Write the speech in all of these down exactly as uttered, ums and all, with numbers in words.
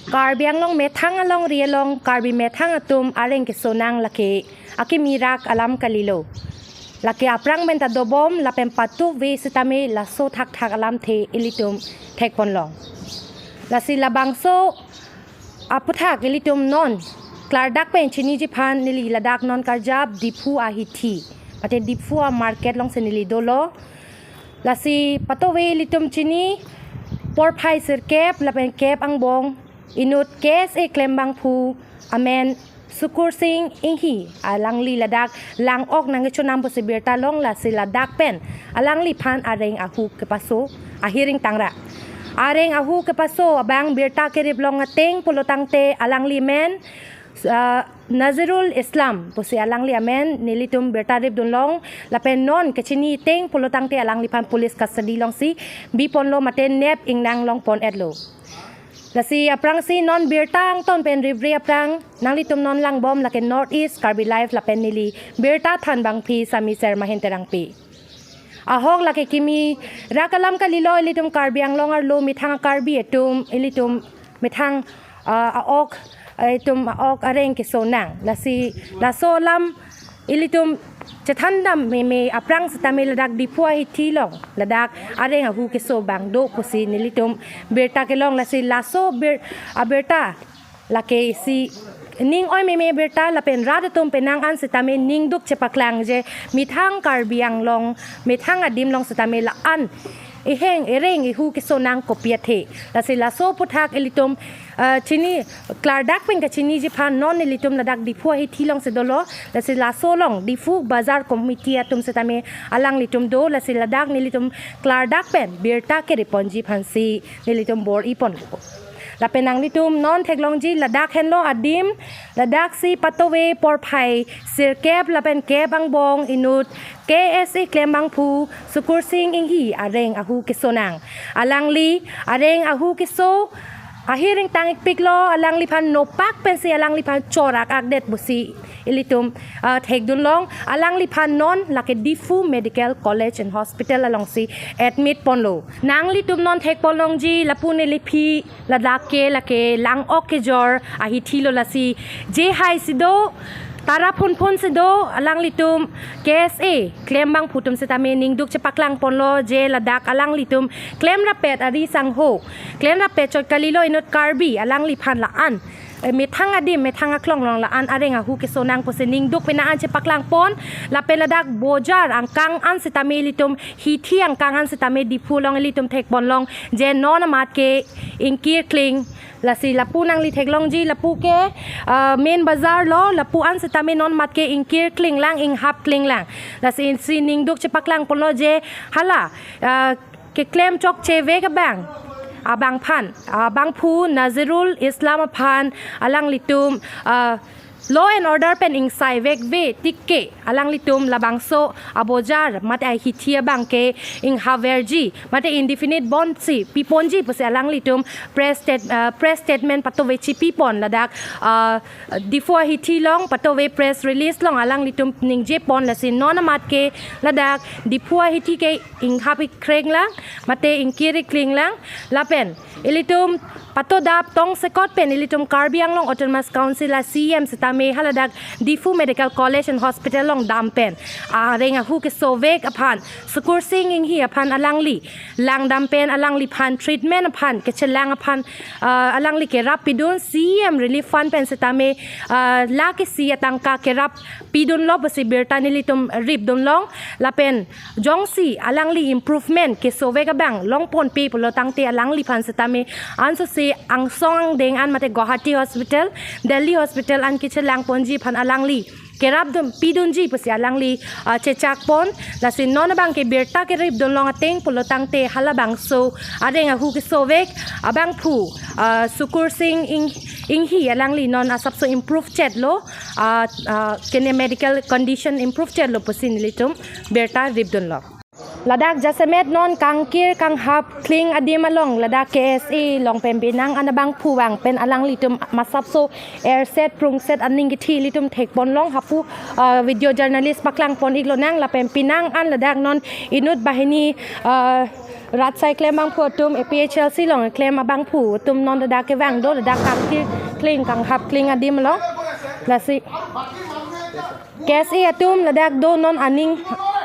Karbi Anglong methang alongri along Karbi methang atum areng kesonang lake akimi rak alam kalilo. Lake aphrang pen ta dobom lapen patuve sitame laso thakthak alamthe ilitum thekponlong. Lasi labangso aputhak ilitum non klardak pen chiniji aphan neli ladak non karjap Diphu ahithi mate Diphu amarket alongsi neli dolo. Lasi patuve ilitum chini porphai sirkep lapen kep angbong inut K S A klembangphu amen Sukur Sing Inghi, alangli ladak lang-ok nangkechonam pusi birta long, lasi ladak pen alangliphan areng ahu kepaso ahiring tangra. Areng ahu kepaso abang birta keriplong ateng pulotangte alangli amen, ah, Nazirul Islam pusi alangli amen nelitum birta ripdunlong, lapen non kechini ateng pulotangte alangliphan police custody alongsi biponlo mate nep ingnang longpon-etlo. Lasi aphrangsi non birta angton pen ripre aphrang nanglitum non langbom lake North East Karbi Live lapen neli birta thanbangpi Sami Ser Mahin Terangpi. Ahok lake kimi rak alam kalilo, ilitum Karbi Anglong arlo methang Karbi atum ilitum methang, ah, a-ok, ah, itum a-ok areng kesonang. Lasi laso alam ilitum chethandam meme aphrang sitame ladak Diphu ahithi along ladak areng ahu keso abang do pusi nelitum birta kelong. Lasi laso bir, abirta lake isi ning oi meme birta lapen rat atum penang an sitame ningduk chepaklangji methang Karbi Anglong methang adim along sitame la-an iheng ireng ihu kesonang kopi athe. Lasi laso aputhak ilitum, ah, chini klardak pen kachiniji aphan non ilitum ladak Diphu ahithi alongsi dolo. Lasi laso along Diphu Bazar Committee atum sitame alanglitum do. Lasi ladak nelitum klardak pen birta keriponji aphansi nelitum bor-ipon. Lapen nanglitum non theklongji ladak henlo adim, ladaksi patuve porphai sirkep lapen kep angbong inut K S A klembangphu Sukur Sing Inghi areng ahu kesonang. Alangli areng ahu keso ahiring tang-ikpiklo, alangliphan nopak pensi alangliphan chorak-akdet pusi ilitum, ah, thekdunlong. Alangliphan non lake Diphu Medical College and Hospital alongsi admit ponlo. Nanglitum non thekponlongji lapu neli aphi ladak ke lake lang-ok kejor ahithi lo, lasi je hai si do, tara phunphun si do, alanglitum K S A klembangphu atum sitame ningduk chepaklang ponlo je ladak alanglitum klemrap-et ari sangho, klemrap-et chot kalilo, inut Karbi alangliphan la-an, eh, methang adim methang aklong along la-an areng ahu kesonang pusi ningduk penang an chepaklang pon. Lapen ladak bojar angkang an sitame ilitum hithi angkang an sitame Diphu along ilitum thekponlong je non amat ke ingkir kling. Lasi lapu nangli theklongji lapu ke, ah, main bazar lo, lapu an sitame non amat ke ingkir klinglang, inghap klinglang. Lasi isi ningduk chepaklang ponlo je hala, ah, keklem chokche vek abang, abangphan, abangphu Nazirul Islam aphan alanglitum, ah, law and order pen ingsai vekve tik ke alanglitum labangso abojar mate ahithi abang ke inghaverji mate indefinite bond si piponji pusi alanglitum press state-, ah, press statement patuve chipipon ladak, ah, Diphu ahithi along patuve press release along alanglitum ningjepon. Lasi non amat ke ladak Diphu ahithi ke inghap ikrenglang mate ingkir iklinglang. Lapen ilitum patodap tongsekot pen ilitum Karbi Anglong Autonomous Council a-C E M sitame haladak Diphu Medical College and Hospital along dam pen areng ahu keso vek aphan Sukur Sing Inghi aphan alangli langdam pen alangliphan treatment aphan kechelang aphan, ah, alangli kerap pidun C E M Relief Fund pen sitame, ah, lakh isi atangka kerap pidunlo pusi birta nelitum ripdunlong. Lapen jongsi alangli improvement keso vek abang longponpe pulotangte alangliphan sitame ansose angsong angdeng an mate Guwahati Hospital, Delhi Hospital an kechelangponji aphan alangli kerap dun, pidunji pusi alangli, ah, chechakpon. Lasi non abang ke birta keripdunlong ateng pulotangte halabangso areng ahu keso vek abangphu, ah, Sukur Sing Ing, Inghi alangli non asapso improve chetlo, ah, ah, kene medical condition improve chetlo pusi nelitum birta ripdunlong. Ladak jasemet non kangkir kanghap kling adim along ladak K S A along pen penang an abangphu vang pen alanglitum masapso erset prungset aning kithi ilitum thekponlong hapu, ah, video journalist paklangpon-iklonang. Lapen penang an ladak non inut banghini, ah, Rat asai klembangphu atum, A P H L C along klem abangphu atum non ladak kevang do, ladak kangkir kling kanghap kling adim along. Lasi K S A atum ladak do, non aning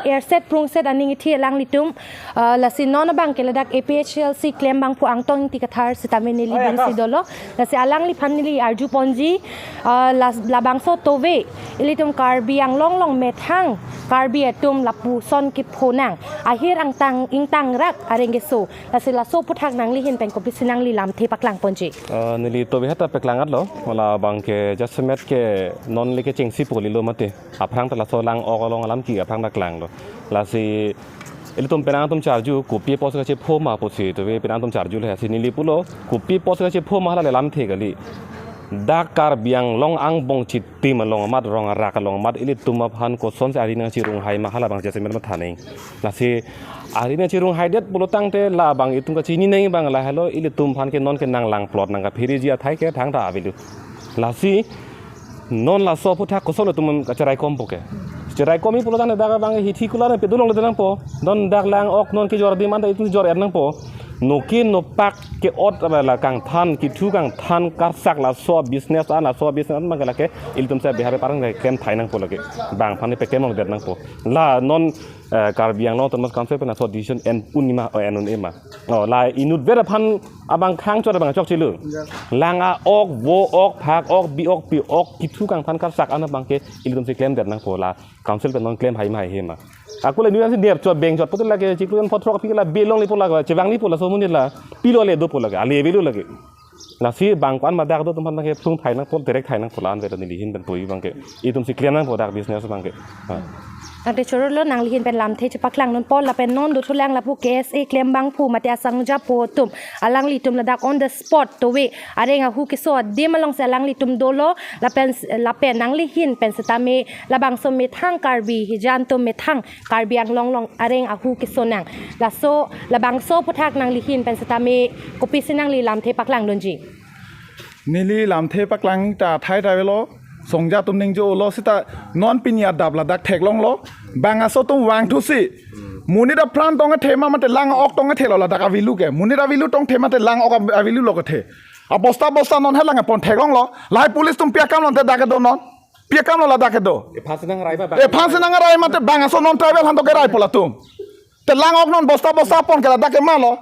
erset prungset aning ithi alanglitum. Ah, lasi non abangke ladak A P H L C klembangphu Angtong Ingti Kathar sitame neli bingsi dolo. Lasi alangliphan neli arjuponji, ah, las-, labangso tove ilitum Karbi Anglong along methang Karbi atum lapuson kepho nang, ahir angtang ingtang rak areng keso. Lasi laso aphuthak nangli ahin pen kopisi nangli lamthe paklangponji? Ah, neli tove hata paklang-etlo, labangke jasemet ke non le kechengsi pu kalilo mate. Aphrang ta laso lang-ok along alam ke aphrang ta klanglo. Lasi ilitum penang atum charju, kopi apotsi kachepho ma pusi tove penang atum charjulo, lasi neli pulo, kopi apotsi kachepho ma hala le lamthe kali. Dak Karbi Anglong angbong chitim along amat, rong arak along amat, ilitum aphan kosonsi ari nangchirunghai ma hala abang jasemet matha nang. Lasi ari nangchirunghaidet pulo tangte labang itum kachini nang abang lahelo, ilitum aphan ke non ke nang langplot nang kapheriji athai ke thangta avelo. Lasi non laso aphuthak koson itum kacheraikompo ke. Cheraikomji pulo tangte dak abang hithi kula nang pedulong le nangpo. Non dak lang-ok non kejor adim anta itum jor-et nangpo. Noke nopak ke-ot abala kangthan, kithu kangthan karsak laso business an, laso business an abangke lake ilitum si Bihari parang le klem thai nangpo lake. Bang aphan le peklem longdet nangpo. La non, eh, Karbi Anglong Autonomous Council pen laso decision en un-e ma, o en un-e ma. O, la inutvet aphan abang khang chot abang chokchelo. Lang a-ok, vo-ok, phak-ok, bi-ok, pi-ok, kithu kangthan karsak an abangke ilitum si klemdet nangpo, la council pen non klem hai ma hai he ma. Ako le nuan si der chot beng chot putin lake chiklo jon phothrok aphi ke la belong lepo lake, chevang lepo laso amonit la, pilo le dopo lake, ale avelo lake. Lasi bang ko-an ma dak do atum aphan abangke plung thai nangpo, direct thai nangpo, la-an vet neli ahin pen puji abangke. Itum si klem nangpo dak business abangke. Ha. Tangte chorolo, nangli ahin pen lamthe chepaklangdunpo, lapen non dothulang lapu K S A klembangphu mate asangjapo atum, alanglitum ladak on the spot tove areng ahu keso adim alongsi alanglitum dolo, lapen, lapen nangli ahin pen sitame labangso methang Karbi hijan atum methang Karbi Anglong along areng ahu keso nang. Laso labangso aphuthak nangli ahin pen sitame kopisi nangli lamthe paklangdunji? Neli lamthe paklang ta athai ta avelo, songja atum ningjelo seta non pini adap ladak theklonglo, bang aso atum vangthusi. Monit apran tong kethe ma mate lang-ok tong kethelo ladak avelo ke. Monit avelo tong the mate lang-ok av-, avelo lo kethe. Abosta bosta non helang apon theklonglo. Lahai police atum pi akam lo ante dak kedo non. Pi akam lo ladak kedo. Ephan si nangrai ba bang. Ephan si nangrai mate bang aso non tribal aphan to keraipo latum. Te lang-ok non bosta bosta apon ke ladak ke malo.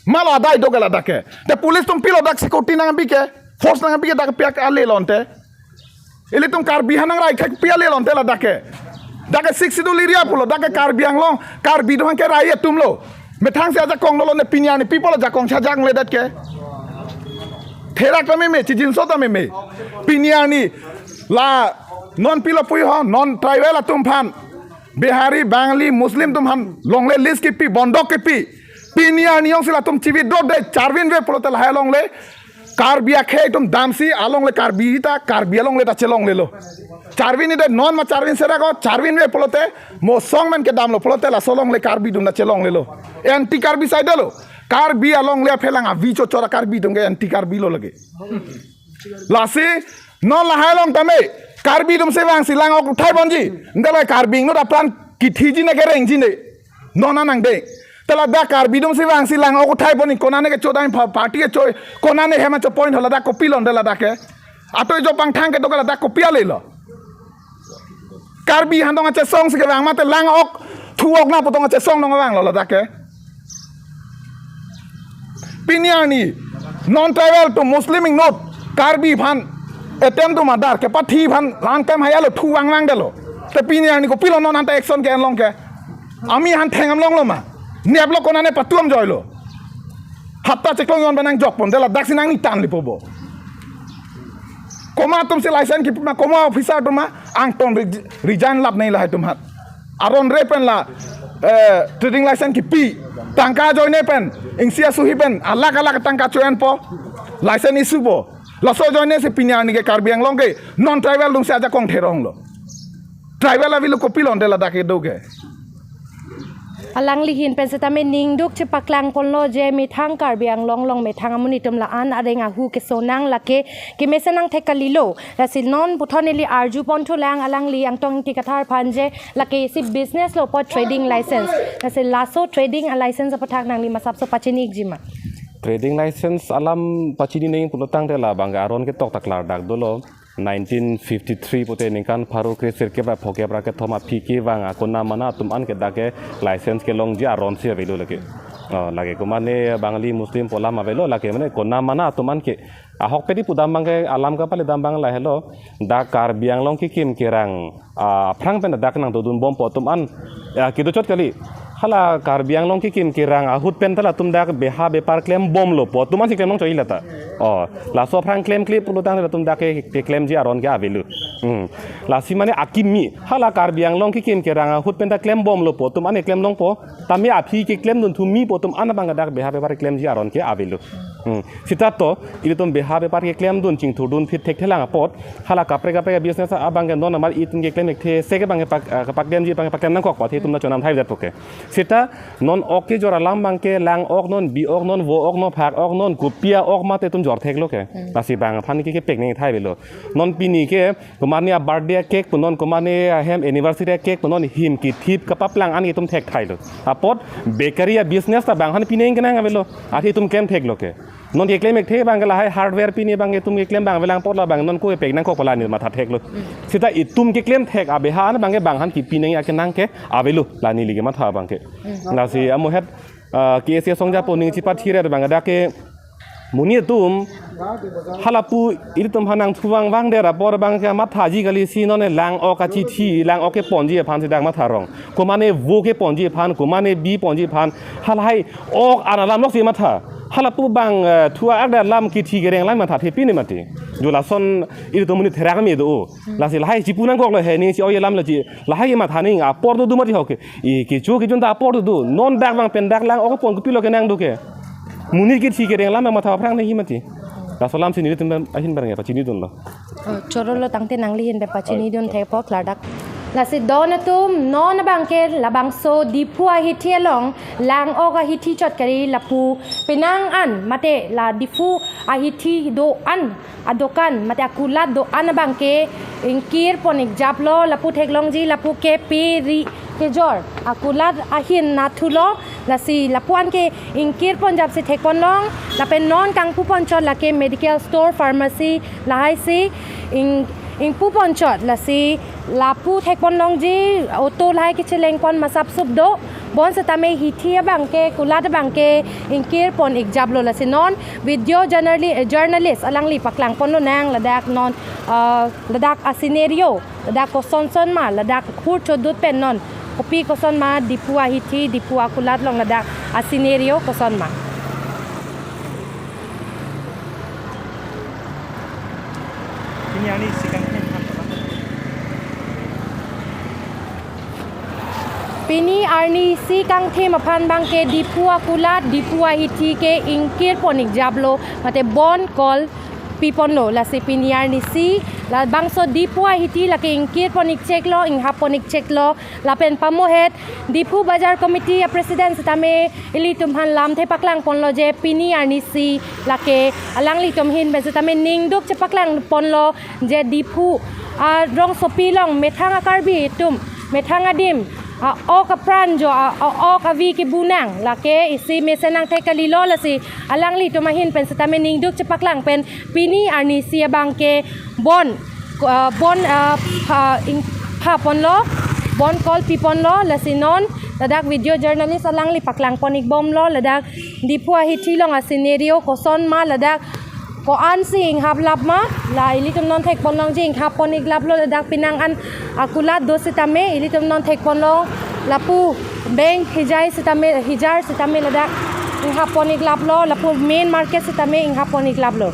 Malo adai do ke ladak ke. Te police atum pilo dak security nangbi ke, force nangbi ke dak pi ale lo ante. Ilitum Karbi aphan nangrai khek pi ale lo ante ladak ke. Dak ke Sixth Schedule area pulo, dak ke Karbi Anglong, Karbi do aphan kerai atum lo. Methang si ajakong dolo ne pini arni pi apotlo jakong si ajakong ledet ke. Therak ta meme, chijinso ta meme. Pini arni la non pilo puji ho, non tribal atum aphan, Bihari, Bengali, Muslim atum aphan longle lease kipi, bondok kipi. Pini arni jongsi latum chividode, charvin ave pulote lahai longle Karbi akhei atum damsi alongle Karbi ta, Karbi alongle ta chelonglelo. Charvin ide non ma charvin sera ko, charvin ave pulote, mo song men kedamlo pulote laso longle Karbi atum ta chelonglelo. Anti Karbi side lo. Karbi alongle aphelang avi chochora Karbi atum ke anti Karbi lo lake. Lasi non lahai along tame Karbi atum si vangsi lang-ok uthaiponji. Ante la Karbi inut apran kithiji ne kerengji ne. Non anang de. Te ladak Karbi atum si vangsi lang-ok uthaiponji, konane kecho dam pa-, party kecho, konane hem acho point ho ladak kopilo ante ladak ke. Ato ijo pangthang kedo ke ladak kopi ale lo. Karbi aphan tong achesong si kevang mate lang-ok thu-ok na pu tong achesong nong vanglo ladak ke. Pini arni non tribal atum Muslim inut Karbi aphan attempt to murder kepathi aphan lang time haya lo thu vang vangdetlo. Te pini arni kopilo non anta action ke-en long ke. Army aphan thengdam longlo ma. Neplo konane patu damjoilo. Hapta chiklo jon pen nangjokpon, ante ladaksi nangni tan lipo bo. Komat atum si license kipi ma, komat officer atum ma, Angtong re-, resign lap nei lahai atum aphan. Aron re pen la, eh, trading license kipi, tangka ajoine pen, ingsi asuhi pen, alakh alakh tangka cho-enpo, license issue po. Laso ajoine si pini arni ke Karbi Anglong ke, non tribal atum si ajakong theronglo. Tribal avelo kopilo ante ladak kedo ke. Alangli ahin pen setame ningduk chepaklang ponlo je methang Karbi Anglong along methang amonit atum la-an areng ahu kesonang lake kemesen nangthek kalilo. Lasi non puthot neli arju ponthulang alangli Angtong Ingti Kathar aphan je lake isi business lo apot trading license. Lasi laso trading a license aputhak nangli masapso pachini-ikji ma? Trading license alam pachini nangji pulotangte labang ke aron ketok ta klardak dolo. Nineteen fifty-three pute ningkan pharo kre sirkep ra phokep ra kethom aphi kevang akonam mana atum an ke dak ke license kelongji aron si avelo lake. Oh, lake komane Bangali Muslim pu alam avelo lake, mane konam mana atum an ke ahokpet pudam abang ke alam kapaledam abang lahelo. Dak Karbi Anglong kekim kerang, ah, aphrang pen dak nangdodun bompo atum an, ya, kedo chot kali. Hala Karbi Anglong kekim kerang ahut pen ta latum dak beha bepar klembomlo pu atum an si klem nangchoi lata. Oh, laso aphrang klemkle pulotangte latum dak ke, keklemji aron ke avelo. Hmm. Lasi mane akimi, hala Karbi Anglong kekim kerang ahut pen ta klembomlo pu atum an klemlongpo. Tame aphi keklemdun thumi pu atum an abang ke dak beha bepar klemji aron ke avelo. Hmm. Seta to, ilitum beha bepar keklemdun chingthurdun phit thekthelang apot, hala kaprek kaprek business abang ke non amar itum keklem ekthe, seke abang ke pak, ah, paklemji abang ke paklem nangkok apot, itum ta chonam thai jat poke. Seta non ok kejor alam abang ke lang ok non, bi ok non, vo ok non, phak ok non, kopi a-ok mate itum jor theklo ke. Hmm. Lasi bang aphan ke kepek nangji thai avelo. Non pini ke, komane a-birthday a-cake punon, komane ahem anniversary a-cake punon, him kithip kapaplang an itum thek thailo. Apot bakery a-business ta bang aphan pini kenang avelo. Athe itum klem theklo ke. Non keklem ekthe abang ke lahai hardware pini abang itum keklem abang avelang apot labang non ko kepek nangkok pu la neli matha theklo. Seta itum keklem thek abeha an abang ke bang aphan kipi nangji akenang ke avelo la neli kematha abang ke. Hmm. Lasi amohet, ah, K S A asong japo ning chipat thire abang ke dak ke monit atum halapu ilitum aphan nangthu vangvang der apor abang ke mathaji kali si non lang ok achithi, lang ok keponji aphan si dak matha rong. Komane vo keponji aphan, komane bi ponji aphan, halahai ok an alam lok si matha. Halapu abang, eh, thu a-ak der alam kithi kereng alam matha thepi ne mati. Jo lason ilitum monit therak me do. Lasi lahai chipu nangkoklo he neli si oi alam lo chi. Lahai matha nangji apor dodo mati ho ke. I kecho kejun ta apor dodo. Non dak abang pen dak lang ok pon kopilo kenang do ke. Monit kithi kereng alam matha aphrang nangji mati. Laso alam si nelitum ahin abang ke pachinidunlo. Oh, chorolo tangte nangli ahin pen pachinidun thekpo klardak. Lasi don atum non abang ke labangso Diphu ahithi along lang ok ahithi chot kali lapu penang an mate la Diphu ahithi do-an adokan mate akulat do-an abang ke ingkir pon-ikjaplo, lapu theklongji lapu kepi ri kejor akulat ahin nathulo. Lasi lapu-an ke ingkir ponjap si thekponlong, lapen non kangpu ponchot lake medical store, pharmacy lahai si ing, ingpu ponchot, lasi lapu thekponlongji auto lahai kecheleng pon masap sup do. Bon setame hithi abang ke, kulat abang ke ingkir pon-ikjaplo. Lasi non video journali-, eh, journalist alangli paklang ponlonang ladak non, ah, ladak a-scenario, ladak kosonson ma, ladak hur chodut pen non kopi koson ma, Diphu ahithi, Diphu akulat along ladak a-scenario koson ma. Pini arni isi kangthim aphan. Pini arni isi kangthim aphan abang ke Diphu akulat, Diphu ahithi ke ingkir pon-ikjaplo, mate bon kol piponlo. Lasi pini arni isi labangso Diphu ahithi lake ingkir pon-ikcheklo, inghap pon-ikcheklo, lapen pamohet Diphu Bazar Committee a-president setame ilitum aphan lamthe paklang ponlo je pini arni isi lake alanglitum ahin pen setame ningduk chepaklang ponlo je Diphu arongsopi along methang a-Karbi atum, methang adim a-ok apran jo a, a-ok avi kebu nang lake isi mesen nangthek kalilo. Lasi alanglitum ahin pen setame ningduk chepaklang pen pini arni isi abang ke bon, ah, bon, ah, pha, ing, pha ponlo, bon kol piponlo. Lasi non ladak video journalist alangli paklang pon-ikbomlo ladak Diphu ahithi along a-scenario koson ma, ladak ko-an si inghaplap ma, la ilitum non thekponlongji inghap pon-iklaplo, ladak penang an akulat do setame ilitum non thekponlong, lapu bank hijai setame, hijar setame ladak inghap pon-iklaplo, lapu main market setame inghap pon-iklaplo.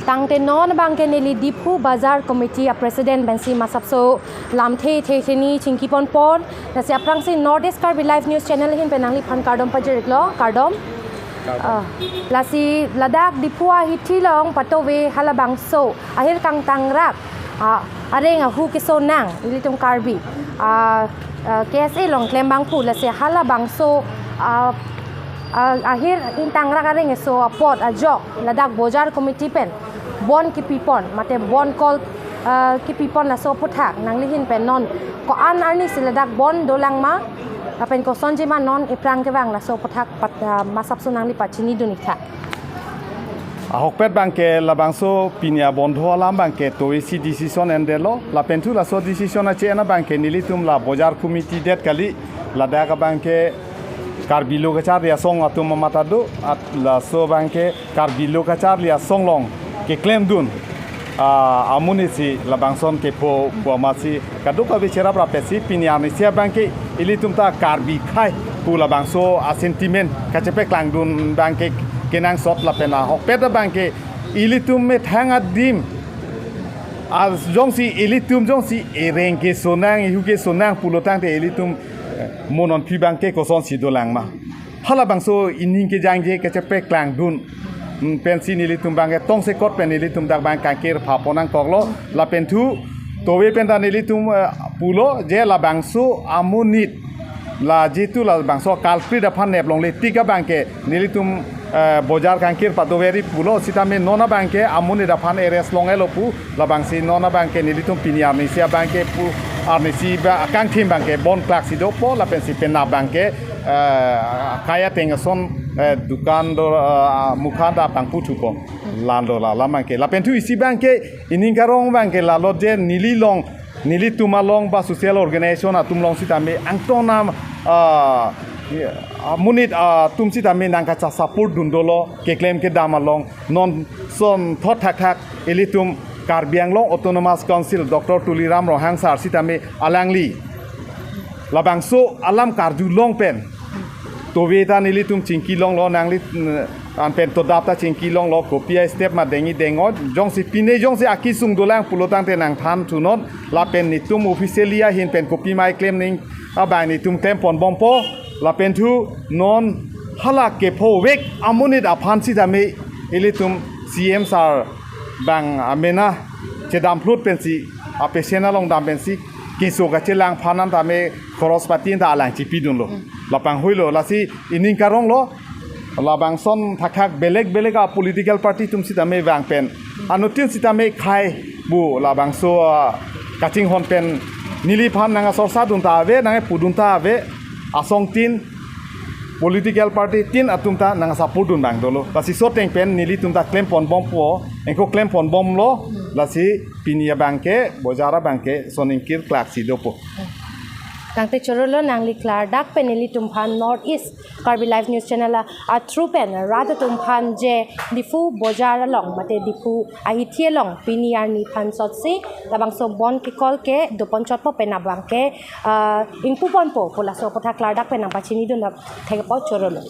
Tangte non abang ke neli Diphu Bazar Committee a-president pensi masapso lamthe the the ni chingki ponpon. Lasi aphrangsi North East Karbi Live News Channel ahin pen nangliphan kardom pajir-iklo, kardom. Kardom. Ah, lasi ladak Diphu ahithi along patove halabangso ahir kangtangrak Ah, areng ahu keso nang, ilitum Karbi. Ah, ah, K S A along klem abang pu lasi halabangso, ah, ah, ahir ingtangrak areng keso apot ajok, ladak bojar committee pen bon kipipon, mate bon call, ah, kipipon laso aphuthak, nanglihin pen non ko-an arni si ladak bon dolang ma, lapen kosonji ma non ephrang kevang laso aphuthak pat, ah, masapso nangli pachinidun ik tha. Ahokpet abangke labangso pini abondho alam abangke toisi decision endetlo, lapen thu laso decision ache-en abangke nelitum la bojar committee det kali, ladak abangke Karbi Lo Kacharli Asong atum amat ado, at laso abangke Karbi Lo Kacharli Asong along keklemdun, ah, amonit si labangson kepho pu amatsi kadokave cherap rapetsi pini arnisi abangke ilitum ta Karbi khei pu labangso a-sentiment kachepaklangdun abangke kenangsot lapen ahokpet abangke ilitum methang adim a jongsi ilitum jongsi ereng keso nang, ehu keso nang pulo tangte ilitum, eh, mo non aphi abangke kosonsi dolang ma. Halabangso ining kejangje kachepaklangdun, mm, pensi nelitum abangke tongsekot pen nelitum dak abang kangkir phapon nangkoklo, lapen thu tove pen ta nelitum, eh, pulo je labangso amonit la jitu labangso culprit aphan nep longle tik abangke nelitum, eh, bojar kangkir padoveri pulo sitame non abangke amonit aphan arrest long-etlo pu, labangsi non abangke nelitum pini arnisi abangke pu arnisi ba kangthim abangke bon klak si dopo lapensi penap abangke, eh, kaya tengason, eh, dukan do, eh, mukhan ta pangpu thupo. Lalo la alam abangke. Lapen thu isi abangke ining karong abangke lalo je neli along, nelitum along ba social organization atum along sitame angtonam, ah, amonit, ah, atum sitame nangkacha support dun dolo keklem kedam along non son thot thakthak ilitum Karbi Anglong Autonomous Council Doctor Tuliram Ronghang sir sitame alangli labangso alam karjulong pen tove ta nelitum chingki longlo nangli, mm, anpen todap ta chingki longlo kopi a-step ma dengji dengnon jongsi pine jongsi akesung dolang pulo tangte nangthan thunon lapen netum officially ahin pen kopi ma keklem ning abang netum klempon bompo lapen thu non hala kephovek amonit aphan sitame ilitum C M sir abang amena chedam phlut pensi apesen along dam pensi keso kachelang aphan an tame khoros pati ta alang chipidunlo. Lapang hoilo lasi ining karonglo labangson thakthak belek belek a-political party atum sitame vang pen anuttin sitame khei pu labangso, ah, kachinghon pen neliphan nang asorsa dun ta ave, nang epu dun ta ave, asong tin political party tin atum ta nang support dun abang dolo. Lasi so ateng pen nelitum ta klempon bompo, engko klempon bomlo, lasi pini abangke bojar abangke son ingkir klak si dopo. Tangte chorolo nangli klardak pen nelitum aphan North East Karbi Live News Channel a-through pen rat atum aphan je Diphu bojar along mate Diphu ahithi along pini arni aphan sotsi labangso bon kekol ke doponchotpo pen abangke, ah, ingpuponpo pu laso aphuthak klardak pen nangpachinidun thekpo chorolo.